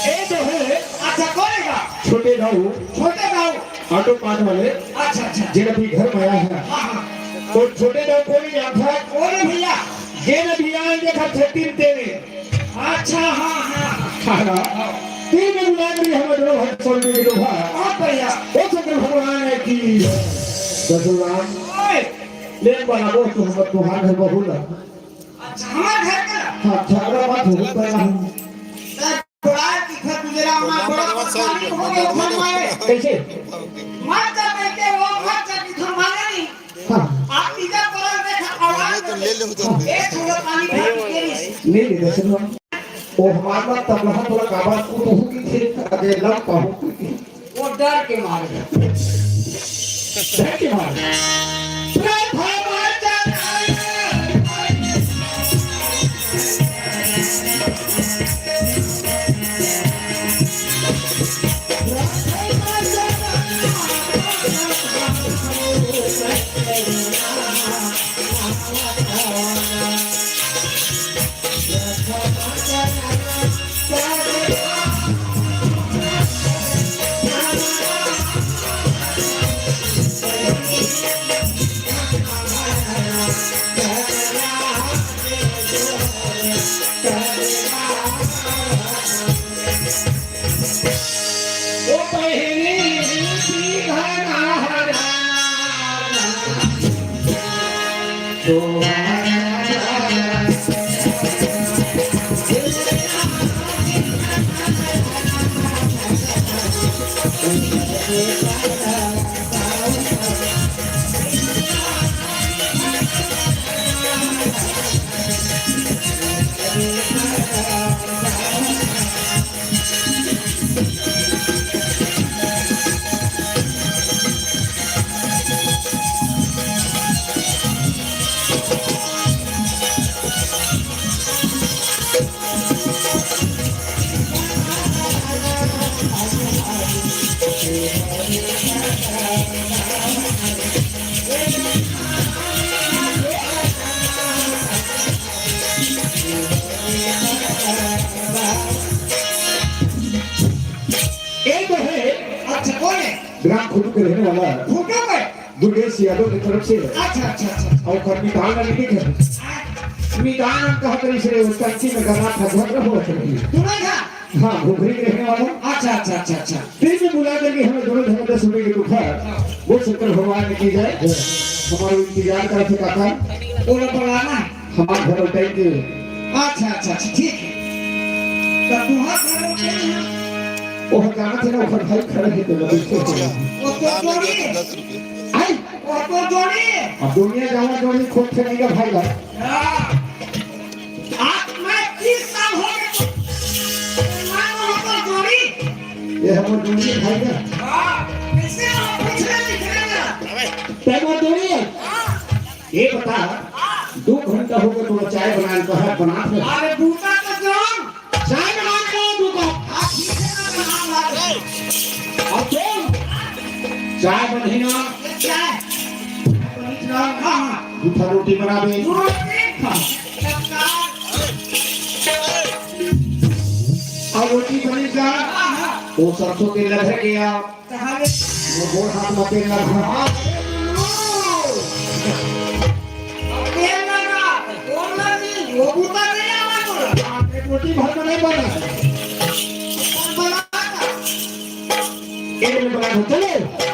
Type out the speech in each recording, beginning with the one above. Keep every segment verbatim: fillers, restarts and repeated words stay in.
ए तो है। अच्छा, कौन है का? छोटे दाऊ। छोटे दाऊ। ऑटो पार्ट वाले। अच्छा, अच्छा। जेन अभी घर में आया है। हाँ, हाँ। तो छोटे दाऊ कोई नहीं आता। कौन है भैया? जेन अभी आए देखा छत्तीस तेरे। अच्छा, हाँ, हाँ। हाँ, हाँ। तीन दिन बाद भी हम दोनों भाई छोड़ के लोग हैं। हाँ भैया। वो शंकर भगवान है कि ससुराल। ओए। लेन बना वो तो हम तुम्हारे घर बहू ला। अच्छा, हमारे घर का? हाँ, झगड़ा मत हो, पहला हम। सर, बड़ा दिखा तुझे राम, बड़ा परेशानी हो गया, उठा मारे। कैसे? मत कर, बेटे, वो मत कर, दिखा मारे नहीं। हाँ। आप इधर पर देखा, आवाज तो ले लो, तो। एक थोड़ा पानी फेंक के ले ले, दस रुपया। ओ हमार बात तब रहा, थोड़ा काबा को तो की थे, अरे लम पाहु की थे। वो डर के मारे। डर के मारे। एक तो है। अच्छा, कौन है? ग्राम खुटू के रहने वाला है। खुटू के? दुर्गेश यादव की तरफ से है। अच्छा, अच्छा, अच्छा। और ओकर मितान लड़की के है। मितान हम कहत रही से, उस टंकी में गला था, झगड़ा हुआ था। तू नहीं था? हाँ, घुघरी के रहने वाला। अच्छा, अच्छा, अच्छा, अच्छा। फिर भी बुला करके हमें दोनों धर्म सुनने के दुख है। वो शंकर भगवान ने की जाए। हमारा इंतजार करत थे काका। वो लोग बुलाना है। हमार घर उठाई के। अच्छा, अच्छा, अच्छा, ठीक है। तो तुम्हार घर उठाई है? वो हम जानत है ना, ओकर भाई खड़े हैं तो लगे थे। वो तो जोड़ी। आई? वो तो जोड़ी। अब दुनिया जावा जोड़ी खोद के नहीं का भाई ला। हाँ। आज मैं तीस साल हो गए। मैं वो तो जोड़ी। ये हम जोड़ी है भाई का। हाँ। कैसे आप पूछ रहे हैं, दिख रहे हैं? तय वो जोड़ी है। हाँ। ये बता, दो घंटा हो गया, थोड़ा चाय बनाने का है, बना दे। अरे, बूता तो जान। चाय बना के लाओ, दो कप। हाँ, ठीक है, मैं बना ला रहा हूँ। और तुम? चाय बनी ना? ये चाय। बनी ना, हाँ, हाँ। जूठा रोटी बना दे। रोटी? हाँ। सरकार। वो सरसों तेल लगे गया। वो गोड़ हाथ में तेल लगा। तेल लगा, वो लगी, वो बूता नहीं आवा तोरा। एक रोटी भर में नहीं बना। कौन बना? एक मिनट बना, चलो।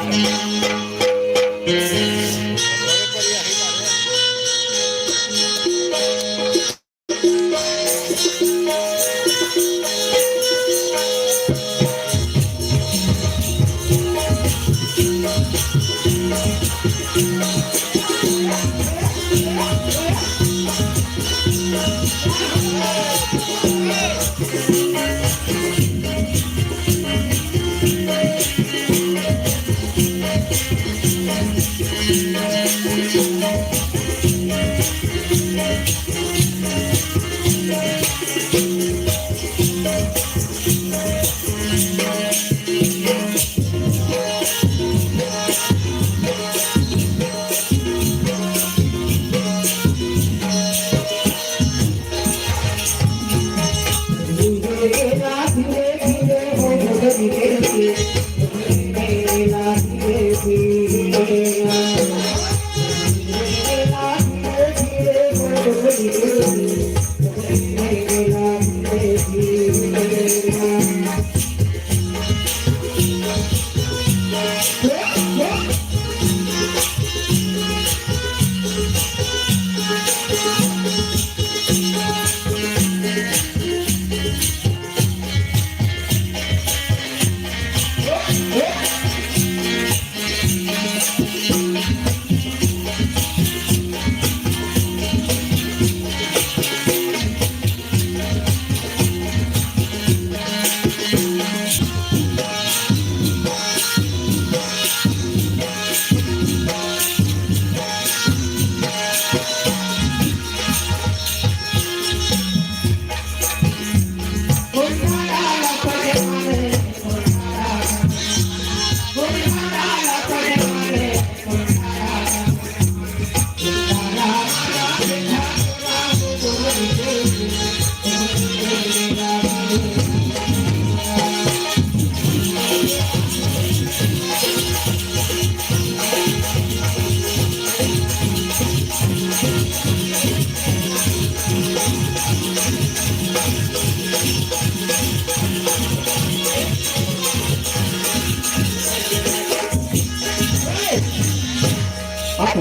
आप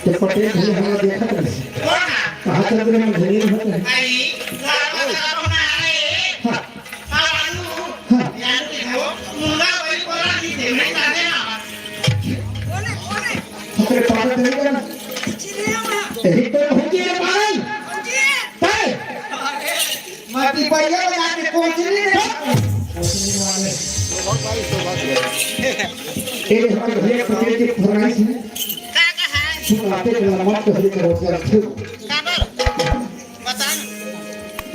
तो पटेल भैया हमरा देखत रहे। कहाँ चल गए हम भैया होते हैं। हाँ। हाँ। तेरे पागल नहीं करना। यही तो होती है पागल। पागल। मती भैया बजा के कोचली रे। कोचली वाले। तेरे हमारे भैया पटेल की फरमाइश है। तू आते के लम्बा तो हरी करो क्या?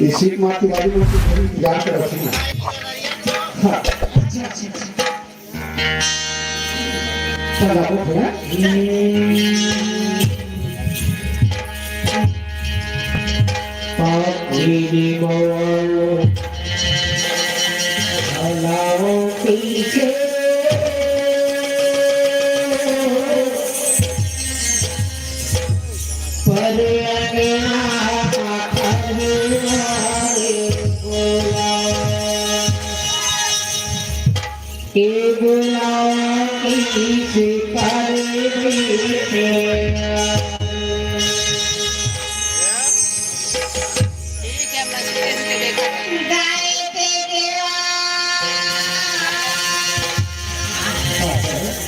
इसी माती वाली में तो थोड़ी इंतजार कर रखी ना। हाँ। चल, आप लोग थोड़ा। पाखिरी मोर हलाओ पीछे, पर अंगना खड़े बोला। के बुलावा किसी कर देते। गाय के देवा।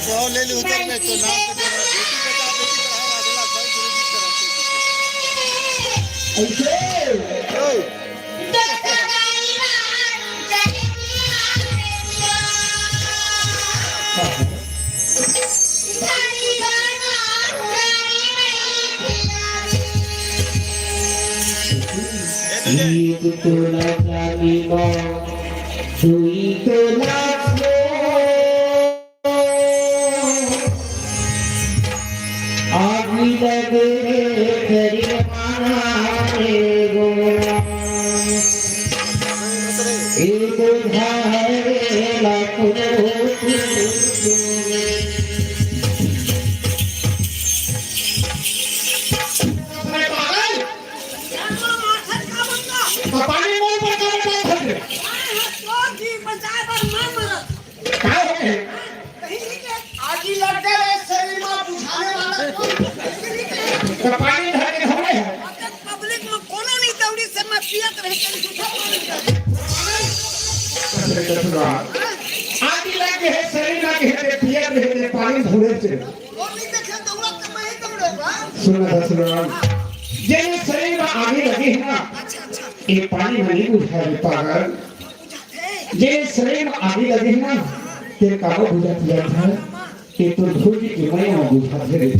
तो ले ली उतर में तो नाम तो देना, बेटी बेटा, बेटी का हर अगला भाई गुरु जी की तरफ से। ऐसे। ओए। एक तोला चांदी मा, दुई तोला सोना। आगी लगे रे तेरी माना रे गोरा। एक धारे ला कुल तो पानी मुंह पर काबर डाल सकते? काय हो गए? आगी लग गए रे, शरीर में बुझाने वाला कौन? तो पानी धर के घूमे है। पब्लिक में कोनो नहीं दौड़ी से मैं पियत रहे, कहीं झूठा बोल रहे। आगी लग गए है, शरीर में के है, पियत रहे, पानी धोने से। और नहीं देखे दौड़ा तो मैं ही दौड़े बा। सुना था, सुना। जे शरीर में आगी लगी है ना, अच्छा, अच्छा। ये पानी में नहीं बुझा रे पागल। जे शरीर में आगी लगे है ना, तेरे काबर बुझा दिया था, ये तो धूल की किमैया में बुझा दे रे।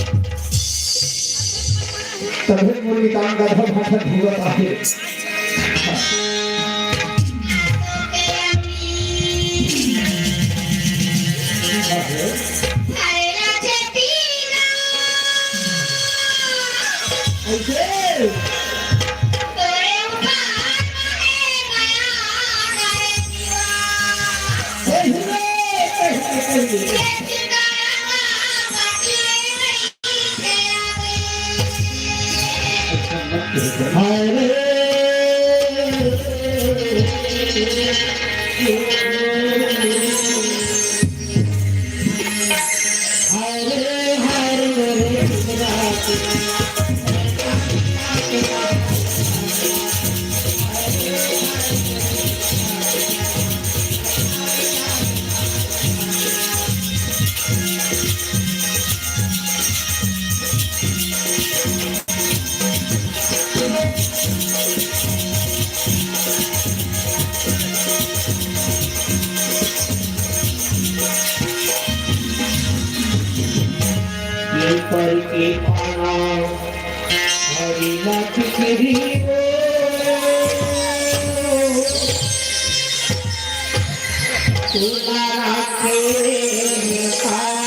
तभी मुरली काम का धर भाषा भूगत आहे। ऐसे। पीपल के पाना हरी लटकरी वो तुम्हारा के पार।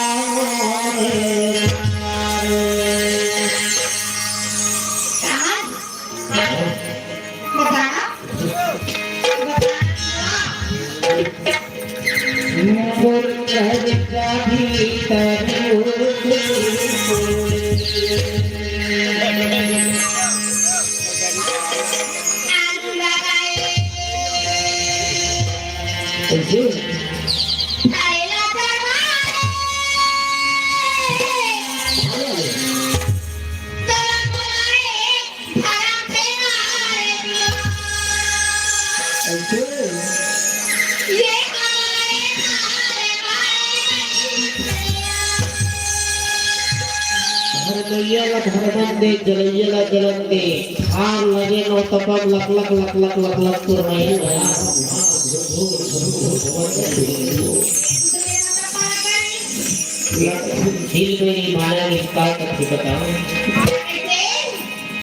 धरमैया ला धरमन दे, जलैया ला जलन दे। आग लगे नौ तपम लक लक लक लक लक लक तुरमैया। दिल में नहीं माना, निष्काल तक बताओ।